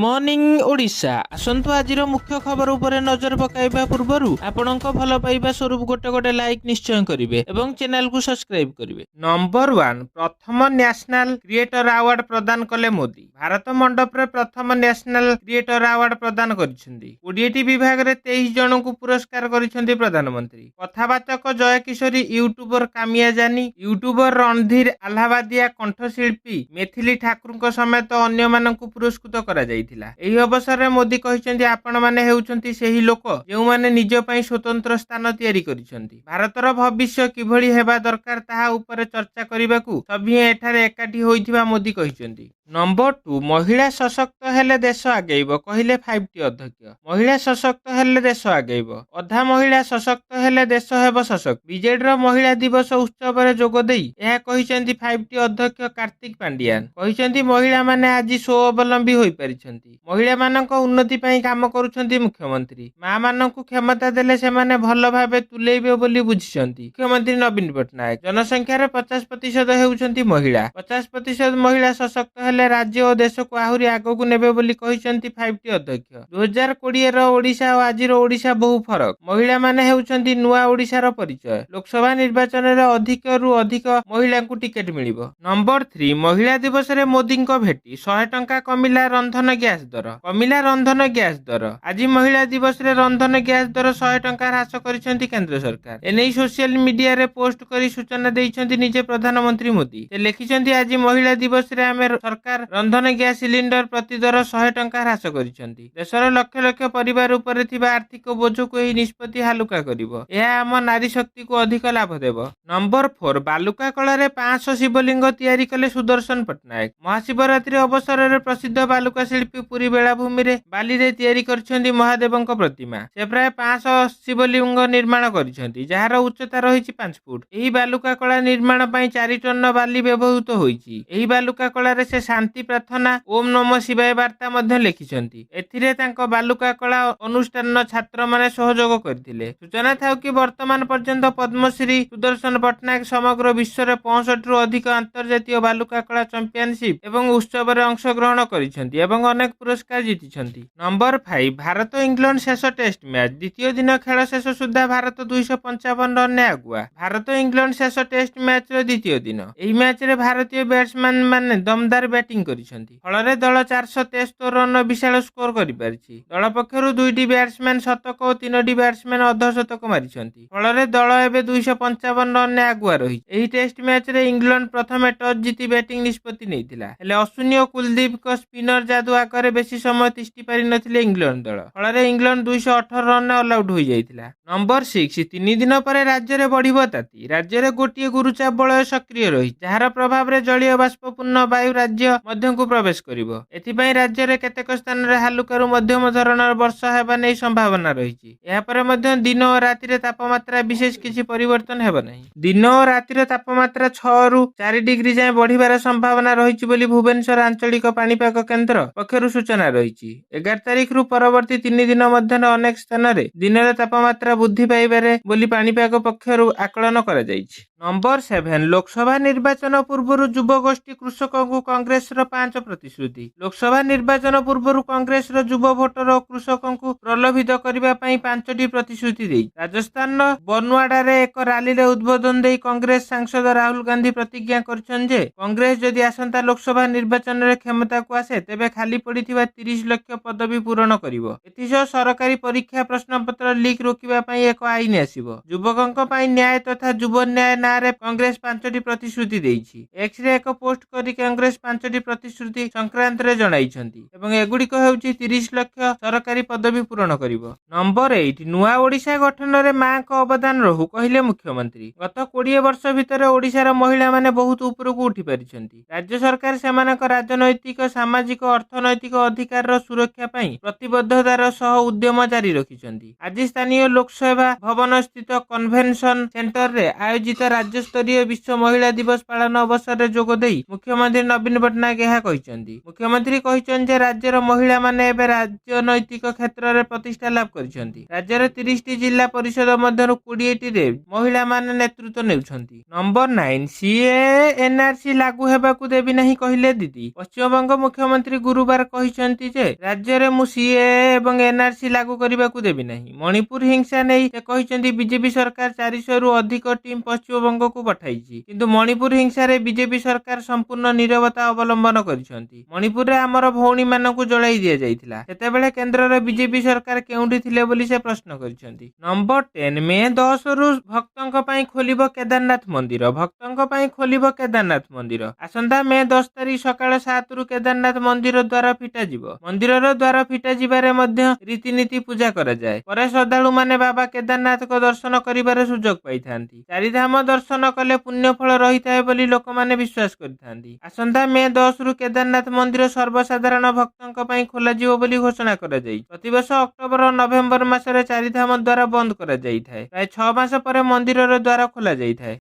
Morning Odisha. ଆସନ୍ତୁ, ଆଜିର ମୁଖ୍ୟ ଖବର ଉପରେ ନଜର ପକାଇବା ପୂର୍ବରୁ ଆପଣଙ୍କ ଭଲ ପାଇବା ସ୍ୱରୂପ ଗୋଟେ ଗୋଟେ ଲାଇକ୍ ନିଶ୍ଚୟ କରିବେ ଏବଂ ଚ୍ୟାନେଲକୁ ସବସ୍କ୍ରାଇବ କରିବେ। ନମ୍ବର 1, ପ୍ରଥମ ନ୍ୟାସନାଲ କ୍ରିଏଟର ଆୱାର୍ଡ ପ୍ରଦାନ କଲେ ମୋଦି। ଭାରତ ମଣ୍ଡପରେ ପ୍ରଥମ ନ୍ୟାସନାଲ କ୍ରିଏଟର ଆୱାର୍ଡ ପ୍ରଦାନ କରିଛନ୍ତି। 20ଟି ବିଭାଗରେ 23 ଜଣଙ୍କୁ ପୁରସ୍କାର କରିଛନ୍ତି ପ୍ରଧାନମନ୍ତ୍ରୀ। କଥାବାଚକ ଜୟକିଶୋରୀ, ୟୁଟ୍ୟୁବର କାମିଆ ଜାନି, ୟୁଟ୍ୟୁବର ରଣଧୀର ଆହ୍ଲାବାଦିଆ, କଣ୍ଠଶିଳ୍ପୀ ମୈଥିଲି ଠାକୁରଙ୍କ ସମେତ ଅନ୍ୟମାନଙ୍କୁ ପୁରସ୍କୃତ କରାଯାଇଥିଲା। ଏହି ଅବସରରେ ମୋଦି କହିଛନ୍ତି, ଆପଣମାନେ ହେଉଛନ୍ତି ସେହି ଲୋକ ଯେଉଁମାନେ ନିଜ ପାଇଁ ସ୍ୱତନ୍ତ୍ର ସ୍ଥାନ ତିଆରି କରିଛନ୍ତି। ଭାରତର ଭବିଷ୍ୟ କିଭଳି ହେବା ଦରକାର, ତାହା ଉପରେ ଚର୍ଚ୍ଚା କରିବାକୁ ସଭିଏଁ ଏଠାରେ ଏକାଠି ହୋଇଥିବା ମୋଦି କହିଛନ୍ତି। ନମ୍ବର 2, ମହିଳା ସଶକ୍ତ ହେଲେ ଦେଶ ଆଗେଇବ, କହିଲେ 5ଟି ଅଧ୍ୟକ୍ଷ। ମହିଳା ସଶକ୍ତ ହେଲେ ଦେଶ ଆଗେଇବ। ଅଧା ମହିଳା ସଶକ୍ତ ହେଲେ ଦେଶ ହେବ ସଶକ୍ତ। ବିଜେଡିର ମହିଳା ଦିବସ ଉତ୍ସବରେ ଯୋଗ ଦେଇ ଏହା କହିଛନ୍ତି 5ଟି ଅଧ୍ୟକ୍ଷ କାର୍ତ୍ତିକ ପାଣ୍ଡିଆନ। କହିଛନ୍ତି, ମହିଳାମାନେ ଆଜି ସ୍ୱାବଲମ୍ବୀ ହୋଇପାରିଛନ୍ତି। ମହିଳାମାନଙ୍କ ଉନ୍ନତି ପାଇଁ କାମ କରୁଛନ୍ତି ମୁଖ୍ୟମନ୍ତ୍ରୀ। ମା ମାନଙ୍କୁ କ୍ଷମତା ଦେଲେ ସେମାନେ ଭଲ ଭାବେ ତୁଲେଇବେ ବୋଲି ବୁଝିଛନ୍ତି ମୁଖ୍ୟମନ୍ତ୍ରୀ ନବୀନ ପଟ୍ଟନାୟକ। ଜନସଂଖ୍ୟାର 50% ହେଉଛନ୍ତି ମହିଳା। 50% ମହିଳା ସଶକ୍ତ ହେଲେ ରାଜ୍ୟ ଓ ଦେଶକୁ ଆହୁରି ଆଗକୁ ନେବେ ବୋଲି କହିଛନ୍ତି 5ଟି ଅଧ୍ୟକ୍ଷ। 2020ର ଓଡ଼ିଶା ଓ ଆଜିର ଓଡ଼ିଶା ବହୁ ଫରକ। ମହିଳାମାନେ ହେଉଛନ୍ତି ନୂଆ ଓଡ଼ିଶାର ପରିଚୟ। ଲୋକସଭା ନିର୍ବାଚନରେ ଅଧିକରୁ ଅଧିକ ମହିଳାଙ୍କୁ ଟିକେଟ ମିଳିବ। ନମ୍ବର 3, ମହିଳା ଦିବସରେ ମୋଦିଙ୍କ ଭେଟି, 100 ଟଙ୍କା କମିଲା ରନ୍ଧନ ଗ୍ୟାସ ଦର। କମିଲା ରନ୍ଧନ ଗ୍ୟାସ ଦର। ଆଜି ମହିଳା ଦିବସରେ ରନ୍ଧନ ଗ୍ୟାସ ଦର 100 ଟଙ୍କା ହ୍ରାସ କରିଛନ୍ତି କେନ୍ଦ୍ର ସରକାର। ଏନେଇ ସୋସିଆଲ ମିଡିଆରେ ପୋଷ୍ଟ କରି ସୂଚନା ଦେଇଛନ୍ତି ନିଜେ ପ୍ରଧାନମନ୍ତ୍ରୀ ମୋଦି। ସେ ଲେଖିଛନ୍ତି, ଆଜି ମହିଳା ଦିବସରେ ଆମ ସରକାର ରନ୍ଧନ ଗ୍ୟାସ ସିଲିଣ୍ଡର ପ୍ରତି ଦର 100 ଟଙ୍କା ହ୍ରାସ କରିଛନ୍ତି। ଦେଶର ଲକ୍ଷ ଲକ୍ଷ ପରିବାର ଉପରେ ଥିବା ଆର୍ଥିକ ବୋଝକୁ ଏହି ନିଷ୍ପତ୍ତି ହାଲୁକା କରିବ। ଏହା ଆମ ନାରୀ ଶକ୍ତିକୁ ଅଧିକ ଲାଭ ଦେବ। ନମ୍ବର 4, ବାଲୁକା କଳାରେ 500 ଶିବଲିଙ୍ଗ ତିଆରି କଲେ ସୁଦର୍ଶନ ପଟ୍ଟନାୟକ। ମହାଶିବରାତ୍ରି ଅବସରରେ ପ୍ରସିଦ୍ଧ ବାଲୁକା ଶିଳ୍ପୀ ପୁରୀ ବେଳାଭୂମିରେ ବାଲିରେ ତିଆରି କରିଛନ୍ତି ମହାଦେବଙ୍କ ପ୍ରତିମା। ସେ ପ୍ରାୟ 500 ଶିବଲିଙ୍ଗ ନିର୍ମାଣ କରିଛନ୍ତି, ଯାହାର ଉଚ୍ଚତା ରହିଛି 5 ଫୁଟ। ଏହି ବାଲୁକା କଳା ନିର୍ମାଣ ପାଇଁ 4 ଟନ ବାଲି ବ୍ୟବହୃତ ହୋଇଛି। ଏହି ବାଲୁକା କଳାରେ ସେ ଶାନ୍ତି ପ୍ରାର୍ଥନା, ଓମ୍ ନମ ଶିବାୟ ବାର୍ତ୍ତା ମଧ୍ୟ ଲେଖିଛନ୍ତି। ଏଥିରେ ତାଙ୍କ ବାଲୁକା କଳା ଅନୁଷ୍ଠାନର ଛାତ୍ରମାନେ ସହଯୋଗ କରିଥିଲେ। ସୂଚନା ଥାଉ କି, ବର୍ତ୍ତମାନ ପର୍ଯ୍ୟନ୍ତ ପଦ୍ମଶ୍ରୀ ସୁଦର୍ଶନ ପଟ୍ଟନାୟକ ସମଗ୍ର ବିଶ୍ୱରେ 65ରୁ ଅଧିକ ଆନ୍ତର୍ଜାତୀୟ ବାଲୁକା କଳା ଚାମ୍ପିଅନସିପ୍ ଏବଂ ଉତ୍ସବରେ ଅଂଶଗ୍ରହଣ କରିଛନ୍ତି ଏବଂ ଅନେକ ପୁରସ୍କାର ଜିତିଛନ୍ତି। ନମ୍ବର 5, ଭାରତ ଇଂଲଣ୍ଡ ଶେଷ ଟେଷ୍ଟ ମ୍ୟାଚ୍ ଦ୍ୱିତୀୟ ଦିନ ଖେଳ ଶେଷ ସୁଦ୍ଧା ଭାରତ 255 ରନରେ ଆଗୁଆ। ଭାରତ ଇଂଲଣ୍ଡ ଶେଷ ଟେଷ୍ଟ ମ୍ୟାଚ୍ର ଦ୍ୱିତୀୟ ଦିନ। ଏହି ମ୍ୟାଚ୍ରେ ଭାରତୀୟ ବ୍ୟାଟ୍ସମ୍ୟାନ୍ ମାନେ ଦମଦାର ବ୍ୟାଟିଂ କରିଛନ୍ତି। ଫଳରେ ଦଳ 473 ରନର ବିଶାଳ ସ୍କୋର କରିପାରିଛି। ଦଳ ପକ୍ଷରୁ ଦୁଇଟି ବ୍ୟାଟ୍ସମ୍ୟାନ୍ ଶତକ ଓ ତିନୋଟି ବ୍ୟାଟ୍ସମ୍ୟାନ୍ ଅର୍ଦ୍ଧଶତକ ମାରିଛନ୍ତି। ଫଳରେ ଦଳ ଏବେ 255 ରନରେ ଆଗୁଆ ରହିଛି। ଏହି ଟେଷ୍ଟ ମ୍ୟାଚ୍ରେ ଇଂଲଣ୍ଡ ପ୍ରଥମେ ଟସ୍ ଜିତି ବ୍ୟାଟିଂ ନିଷ୍ପତ୍ତି ନେଇଥିଲା। ହେଲେ ଅଶ୍ୱିନୀ ଓ କୁଲଦୀପଙ୍କ ସ୍ପିନର ଯାଦୁ ଆଗରେ ବେଶୀ ସମୟ ତିଷ୍ଠି ପାରିନଥିଲେ ଇଂଲଣ୍ଡ ଦଳ। ଫଳରେ ଇଂଲଣ୍ଡ 218 ରନରେ ଅଲଆଉଟ୍ ହୋଇଯାଇଥିଲା। ନମ୍ବର 6, 3 ଦିନ ପରେ ରାଜ୍ୟରେ ବଢିବ ତାତି। ରାଜ୍ୟରେ ଗୋଟିଏ ଗୁରୁଚାପ ବଳୟ ସକ୍ରିୟ ରହିଛି, ଯାହାର ପ୍ରଭାବରେ ଜଳୀୟ ବାଷ୍ପପୂର୍ଣ୍ଣ ବାୟୁ ରାଜ୍ୟ ମଧ୍ୟକୁ ପ୍ରବେଶ କରିବ। ଏଥିପାଇଁ ରାଜ୍ୟରେ କେତେକ ସ୍ଥାନରେ ହାଲୁକାରୁ ମଧ୍ୟମ ଧରଣର ବର୍ଷା ହେବା ନେଇ ସମ୍ଭାବନା ରହିଛି। ଏହାପରେ ମଧ୍ୟ ଦିନ ଓ ରାତିରେ ତାପମାତ୍ରା ବିଶେଷ କିଛି ପରିବର୍ତ୍ତନ ହେବ ନାହିଁ। ଦିନ ଓ ରାତିର ତାପମାତ୍ରା 6ରୁ 4 ଡିଗ୍ରୀ ଯାଏଁ ବଢିବାର ସମ୍ଭାବନା ରହିଛି ବୋଲି ଭୁବନେଶ୍ୱର ଆଞ୍ଚଳିକ ପାଣିପାଗ କେନ୍ଦ୍ର ପକ୍ଷରୁ ସୂଚନା ରହିଛି। 11 ତାରିଖରୁ ପରବର୍ତ୍ତୀ 3 ଦିନ ମଧ୍ୟରେ ଅନେକ ସ୍ଥାନରେ ଦିନର ତାପମାତ୍ରା ବୃଦ୍ଧି ପାଇପାରେ ବୋଲି ପାଣିପାଗ ପକ୍ଷରୁ ଆକଳନ କରାଯାଇଛି। ନମ୍ବର 7, ଲୋକସଭା ନିର୍ବାଚନ ପୂର୍ବରୁ ଯୁବଗୋଷ୍ଠୀ, କୃଷକଙ୍କୁ କଂଗ୍ରେସର ପାଞ୍ଚ ପ୍ରତିଶ୍ରୁତି। ଲୋକସଭା ନିର୍ବାଚନ ପୂର୍ବରୁ କଂଗ୍ରେସର ଯୁବ ଭୋଟର ଓ କୃଷକଙ୍କୁ ପ୍ରଲୋଭିତ କରିବା ପାଇଁ ପାଞ୍ଚଟି ପ୍ରତିଶ୍ରୁତି ଦେଇଛି। ରାଜସ୍ଥାନର ବନ୍ସୱାଡାରେ ଏକ ରାଲିରେ ଉଦ୍ବୋଧନ ଦେଇ କଂଗ୍ରେସ ସାଂସଦ ରାହୁଲ ଗାନ୍ଧୀ ପ୍ରତିଜ୍ଞା କରିଛନ୍ତି ଯେ, କଂଗ୍ରେସ ଯଦି ଆସନ୍ତା ଲୋକସଭା ନିର୍ବାଚନରେ କ୍ଷମତାକୁ ଆସେ, ତେବେ ଖାଲି ପଡ଼ିଥିବା 30 ଲକ୍ଷ ପଦବୀ ପୂରଣ କରିବ। ଏଥିସହ ସରକାରୀ ପରୀକ୍ଷା ପ୍ରଶ୍ନପତ୍ର ଲିକ୍ ରୋକିବା ପାଇଁ ଏକ ଆଇନ ଆସିବ। ଯୁବକଙ୍କ ପାଇଁ ନ୍ୟାୟ ତଥା ଯୁବ ନ୍ୟାୟ ନାଁରେ କଂଗ୍ରେସ ପାଞ୍ଚଟି ପ୍ରତିଶ୍ରୁତି ଦେଇଛି। ଏକ୍ସରେ ଏକ ପୋଷ୍ଟ କରି କଂଗ୍ରେସ ପାଞ୍ଚଟି ପ୍ରତିଶ୍ରୁତି ସଂକ୍ରାନ୍ତରେ ଜଣାଇଛନ୍ତି ଏବଂ ଏଗୁଡ଼ିକ ହେଉଛି, 30 ଲକ୍ଷ ସରକାରୀ ପଦବୀ ପୂରଣ କରିବ। ନମ୍ବର 8, ନୂଆ ଓଡ଼ିଶା ଗଠନରେ ମାଙ୍କ ଅବଦାନ ରହୁ, କହିଲେ ମୁଖ୍ୟମନ୍ତ୍ରୀ। ଗତ 20 ବର୍ଷ ଭିତରେ ଓଡ଼ିଶାର ମହିଳାମାନେ ବହୁତ ଉପରକୁ ଉଠି ପାରିଛନ୍ତି। ରାଜ୍ୟ ସରକାର ସେମାନଙ୍କ ରାଜନୈତିକ, ସାମାଜିକ, ଅର୍ଥନୈତିକ ଅଧିକାରର ସୁରକ୍ଷା ପାଇଁ ପ୍ରତିବଦ୍ଧତାର ସହ ଉଦ୍ୟମ ଜାରି ରଖିଛନ୍ତି। ଆଜି ସ୍ଥାନୀୟ ଲୋକସେବା ଭବନ ସ୍ଥିତ କନଭେନସନ ସେଣ୍ଟରରେ ଆୟୋଜିତ ରାଜ୍ୟସ୍ତରୀୟ ବିଶ୍ୱ ମହିଳା ଦିବସ ପାଳନ ଅବସରରେ ଯୋଗଦେଇ ମୁଖ୍ୟମନ୍ତ୍ରୀ ନବୀନ ପଟ୍ଟନାୟକ ଏହା କହିଛନ୍ତି। ମୁଖ୍ୟମନ୍ତ୍ରୀ କହିଛନ୍ତି ଯେ ରାଜ୍ୟର ମହିଳାମାନେ ଏବେ ରାଜନୈତିକ କ୍ଷେତ୍ରରେ ପ୍ରତିଷ୍ଠା ଲାଭ କରିଛନ୍ତି। ରାଜ୍ୟର 30ଟି ଜିଲ୍ଲା ପରିଷଦ ମଧ୍ୟରୁ 20ଟିରେ ମହିଳାମାନେ ନେତୃତ୍ୱ ନେଉଛନ୍ତି। ନମ୍ବର 9, ସିଏଏ ଏନ୍ଆରସି ଲାଗୁ ହେବାକୁ ଦେବି ନାହିଁ କହିଲେ ଦିଦି। ପଶ୍ଚିମବଙ୍ଗ ମୁଖ୍ୟମନ୍ତ୍ରୀ ଗୁରୁବାର କହିଛନ୍ତି ଯେ ରାଜ୍ୟରେ ମୁଁ ସିଏଏ ଏବଂ ଏନ୍ଆରସି ଲାଗୁ କରିବାକୁ ଦେବି ନାହିଁ। ମଣିପୁର ହିଂସା ନେଇ ସେ କହିଛନ୍ତି, ବିଜେପି ସରକାର 400ରୁ ଅଧିକ ଟିମ୍ ପଶ୍ଚିମବଙ୍ଗକୁ ପଠାଇଛି। କିନ୍ତୁ ମଣିପୁର ହିଂସାରେ ବିଜେପି ସରକାର ସମ୍ପୂର୍ଣ୍ଣ ନୀରବତା ଅବଲମ୍ବନ କରିଛନ୍ତି। ମଣିପୁରରେ ଆମର ଭଉଣୀମାନଙ୍କୁ ଜଳାଇ ଦିଆଯାଇଥିଲା। ସେତେବେଳେ କେନ୍ଦ୍ରର ବିଜେପି ସରକାର କେଉଁଠି ଥିଲେ ବୋଲି ସେ ପ୍ରଶ୍ନ କରିଛନ୍ତି। ନମ୍ବର 10, ମେ 10ରୁ ଭକ୍ତଙ୍କ ପାଇଁ ଖୋଲିବ କେଦାରନାଥ ମନ୍ଦିର। ଭକ୍ତଙ୍କ ପାଇଁ ଖୋଲିବ କେଦାରନାଥ ମନ୍ଦିର। ଆସନ୍ତା ମେ 10 ତାରିଖ ସକାଳ 7ରୁ କେଦାରନାଥ ମନ୍ଦିର ଦ୍ୱାର ଫିଟାଯିବ। ମନ୍ଦିରର ଦ୍ୱାର ଫିଟାଯିବାରେ ମଧ୍ୟ ରୀତିନୀତି ପୂଜା କରାଯାଏ। ପରେ ଶ୍ରଦ୍ଧାଳୁମାନେ ବାବା କେଦାରନାଥଙ୍କ ଦର୍ଶନ କରିବାର ସୁଯୋଗ ପାଇଥାନ୍ତି। ଚାରିଧାମ ଦର୍ଶନ କଲେ ପୁଣ୍ୟଫଳ ରହିଥାଏ ବୋଲି ଲୋକମାନେ ବିଶ୍ୱାସ କରିଥାନ୍ତି। ଆସନ୍ତା ମେ 10ରୁ କେଦାରନାଥ ମନ୍ଦିର ସର୍ବସାଧାରଣ ଭକ୍ତଙ୍କ ପାଇଁ ଖୋଲାଯିବ ବୋଲି ଘୋଷଣା କରାଯାଇଛି। ପ୍ରତିବର୍ଷ ଅକ୍ଟୋବର ଓ ନଭେମ୍ବର ମାସରେ ଚାରିଧାମ ଦ୍ୱାର ବନ୍ଦ କରାଯାଇଥାଏ। ପ୍ରାୟ 6 ମାସ ପରେ ମନ୍ଦିରର ଦ୍ୱାର ଖୋଲାଯାଇଥାଏ।